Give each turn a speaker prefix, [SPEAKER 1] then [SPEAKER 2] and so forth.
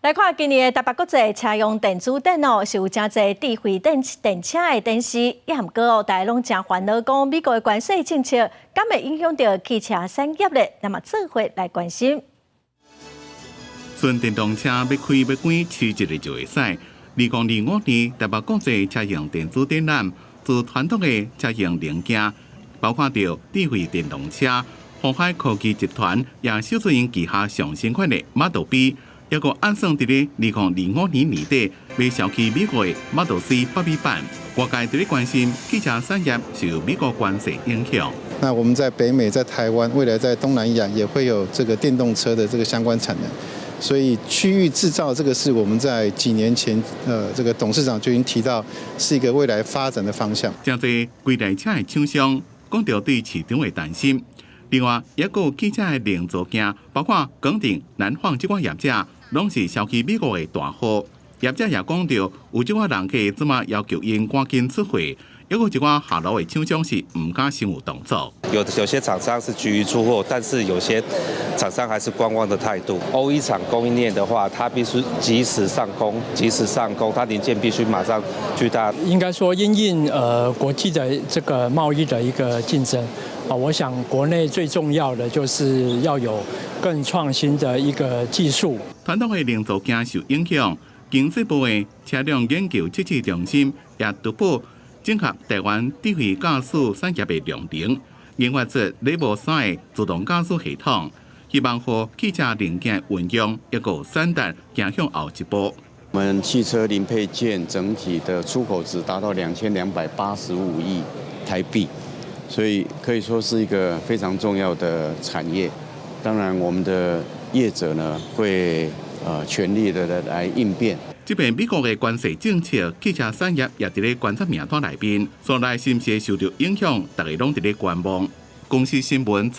[SPEAKER 1] 來看今年的台北國際車用電子展哦，是有誠濟智慧電電車的展示，也毋過哦，大家攏誠煩惱，講美國的關稅政策，敢會影響著汽車產業咧？那麼做伙來關心。
[SPEAKER 2] 純電動車欲開欲關，試一下就會使。2025年台北國際車用電子展覽，自傳統的車用零件，包括著智慧電動車，鴻海科技集團也秀出𪜶旗下上新款的 Model B。抑閣按算佇咧2025年年底欲銷去美國的 Model 3北美版，外界佇咧關心汽車產業受美國關稅影響。
[SPEAKER 3] 那我們在北美、在台灣，未來在東南亞也會有這個電動車的這個相關產能，所以區域製造這個是我們在幾年前，這個董事長就已經提到，是一個未來發展的方向。
[SPEAKER 2] 誠濟規台車的廠商講著對市場的擔心。另外，抑閣有汽車的零組件，包括廣鼎、南晃這款業者，攏是銷去美國的大戶。業者也講著，有這款人客這馬要求𪜶趕緊出貨，抑閣有一寡下流的廠商是毋敢先有動作。
[SPEAKER 4] 有些廠商是急於出貨，但是有些廠商還是觀望的態度。OE 廠供應鏈的話，它必須及時上工，及時上工，它零件必須馬上去到。
[SPEAKER 5] 應該說，因應國際的這個貿易的一個競爭。啊，我想國內最重要的就是要有更創新的一個技術。
[SPEAKER 2] 傳統的零組件受影響，經濟部的車輛研究設計中心也突破整合台灣智慧駕駛產業的量能，研發出 Level 3的自動駕駛系統，希望予汽車零件運用一個產能行向後一步。
[SPEAKER 6] 我們汽車零配件整體的出口值達到2285億台幣。所以可以說是一個非常重要的產業。當然，我們的業者呢會全力的來應變。
[SPEAKER 2] 這邊美國的關稅政策，汽車產業也佇咧觀察名單內面，所來是毋是會受著影響，大家攏佇咧觀望。公視新聞。